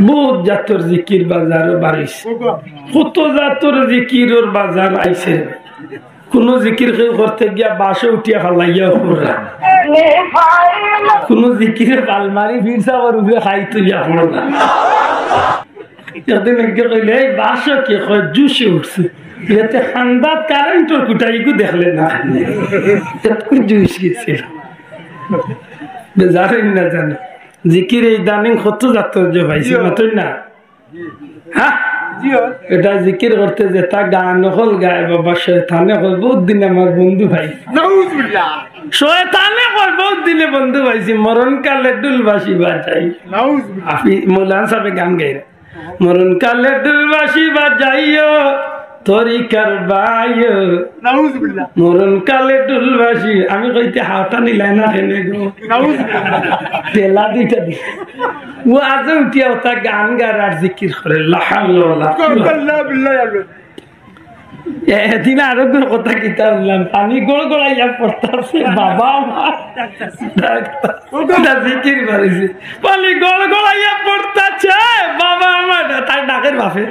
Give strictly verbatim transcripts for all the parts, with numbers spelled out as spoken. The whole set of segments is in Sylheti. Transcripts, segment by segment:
বহুত জাতর জিকির বাজারো বাড়িছে, কত জাতর জিকিরর বাজার আইছে। কুনু জিকির কেউ করতে গিয়া বাঁশো উঠিয়া ফালাইয়া কররা, কুনু জিকিরে পাল মারি ফির সাবর উপরে খাইতে গিয়া পড়রা। একদিন একজন কইলে, "এই বাঁশো কে?" কয়, "জুশে উঠছে।" এতে খান্দাত কারেন্টর কুটাইগু দেখলে না, এতটুকু জুশ গেছিল। বেজার না জানো, জিকির ইদানিং কত জাতর যে পাইছে, মাতই না। হ্যাঁ? এটা জিকির করতে যেতা গান অকল গায় বাবা, শয়তানে কয়, "বহুত দিনে আমার বন্ধু পাইছি।" নাউজুবিল্লাহ। শয়তানে কয়, "বহুত দিনে বন্ধু পাইছি, মরণকালে ঢুল বাঁশি বাজাই।" নাউজুবিল্লাহ। আপনি মৌলানা সাহেব গান গাইরা, "মরণকালে ঢুল বাঁশি বাজাইও, তরিকার ভাইও।" নাউজুবিল্লাহ। "মরণকালে ঢুল বাঁশি", আমি কইতে হাওটা নিলাই না কেনে গো। নাউজুবিল্লাহ। তেলা দুইটা দি। ও আজে উঠিয়া ওতা গান গার আর জিকির করে, লা হাওলা ওয়ালা কুওয়াতা। আল্লাহ বিল্লাহ। এদিন আরো করে কথা কিতা বললাম, পানি গড়গড়াইয়া পড়তাছে, বাবা আমার। ওটা জিকির বাড়িছে। পানি গড়গড়াইয়া পড়তাছে, বাবা আমার, তার ডাকের বাপে।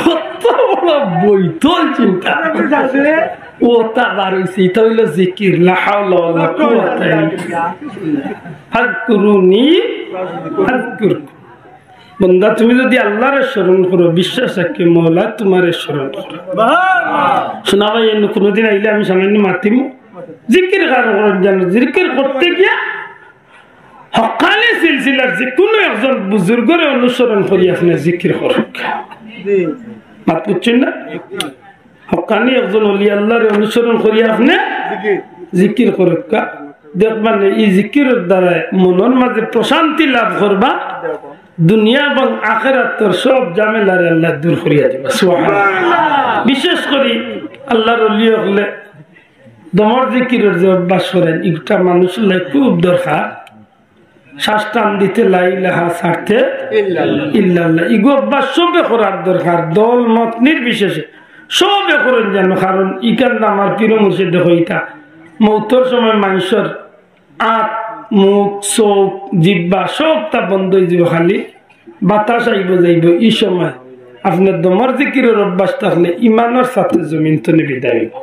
কত বড় বৈতল চিন্তা। ওতা বার হইছে, ইটা হইল জিকির, লা হাওলা ওয়ালা কুওয়াতা ইল্লা বিল্লাহ। ফাযকুরুনি আযকুরকুম। বন্দা, তুমি যদি আল্লাহরে স্মরণ করো, বিশ্বাস রাখি মওলা তোমারে স্মরণ করো। শোনা ভাই, এমনি কোনোদিন আইলে আমি সামান্য মাতিমু, জিকির কার করেন জানো, জিকির করতে গিয়া হক্কানি সিলসিলার যে কোনো একজন বুজুর্গরে অনুসরণ করি আপনি জিকির করুক। মাত বুঝছেন না? হক্কানি একজন অলি আল্লাহরে অনুসরণ করি আপনি জিকির করুক্কা। দেখবা নে, এই জিকিরর দ্বারা মনর মাঝে প্রশান্তি লাভ করবা, দুনিয়া এবং আখেরাতর সব ঝামেলারে আল্লাহ দূর করিয়া দিবা। সুবহানাল্লাহ। বিশেষ করি আল্লাহর অলি অকলে দমর জিকিরর যে অভ্যাস করেন, ইটা মানুষর লাগি খুব দরকার। শ্বাস টান দিতে লা ইলাহা, ছাড়তে ইল্লাল্লাহ। ইল্লাল্লাহ। ইগু অভ্যাস সবে করার দরকার, দল মত নির্বিশেষে সবে করেন যেন, কারণ ইখান আমার পীর মুর্শিদে কইতা, মৌতর সময় মানুষর আত, মুখ, চোখ, জিব্বা সবতা বন্ধ হয়ে যাবে, খালি বাতাস আইব যাইব। এই সময় আপনার দমর জিকিরর অভ্যাস থাকলে ইমানর সাথে জমিন তনে বিদায় হইব।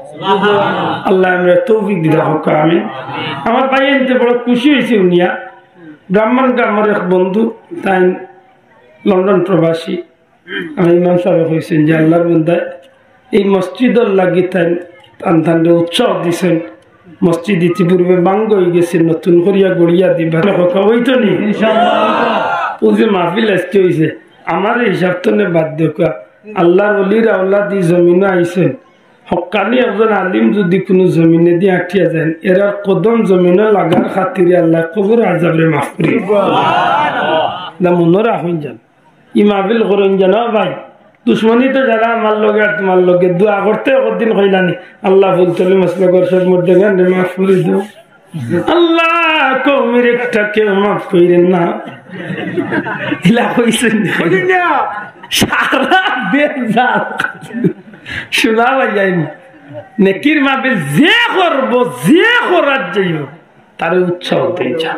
আল্লাহ আমরা তৌফিক দিলা হোক, আমিন। আমার ভাই এনতে বড় খুশি হয়েছে উনিয়া, ব্রাহ্মণ গ্রামের এক বন্ধু, তাই লন্ডন প্রবাসী। আমি ইমাম সাহেব কইছেন যে আল্লাহর বন্দায় এই মসজিদর লাগি তাই তান তানরে উৎসাহ দিছেন। মসজিদ ইতিপূর্বে ভাঙ্গ হয়ে গেছে, নতুন করিয়া গড়িয়া দিবা। কথা হইতো নি? ও যে মাহফিল আজকে হইছে, আমার হিসাব তো নে বাদ দেখা। আল্লাহর ওলির আওলাদ ই জমিনে আইছেন। হক্কানি একজন আলিম যদি কোনো জমিনে দিয়ে আটিয়া যান, এরার কদম জমিনে লাগার খাতিরে আল্লাহ কবর আজাবরে মাফ করি। না মনে রাখুন যান। ই মাহফিল করইন যেন ভাই, দুশমনি তো যারা আমার লগে আর তোমার লগে দোয়া করতে কদিন কইলানি, "আল্লাহ ফুলতলি মসলকর সব মর্দেগান রে মাফ করে দেও।" আল্লাহ কওমের একটা কেউ মাফ কইরেন না। ইলা কইছেন না। সারা বেজার। শোনা ভাই যাইনি। নেকির মাহফিল যে করব, যে করার যাইব, তারে উৎসাহ দেই যা।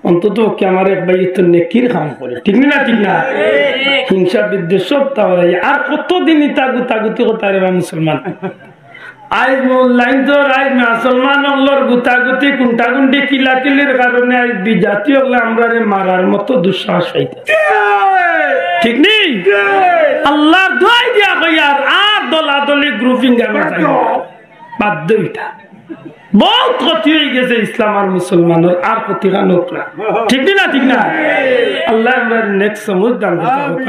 অন্তত পক্ষে আমার এক ভাই তো নেকির কাম করে, ঠিক না? ঠিক না? হিংসা বিদ্বেষ সব তাওরাই। আর কতদিন ইতা গুতাগুতি করতে পারে বা মুসলমান? আইজ মূল লাইন তো আইজ মুসলমান অকলর গুতাগুতি, কুন্টাকুন্টি, কিলাকিলির কারণে আইজ বিজাতি অকলে আমরারে মারার মতো দুঃসাহস পাইতা। ঠিক নি? আল্লাহর দোয়াই দিয়া কই আর, আর দলাদলি গ্রুপিং আমরা চাই না। বাধ্য ইটা। বহুত ক্ষতি হয়ে গেছে ইসলাম আর মুসলমানর, আর ক্ষতি কান হোক না। ঠিক না? ঠিক না? আল্লাহ আমরা নেক্সট সমুজ দান করতে হোক।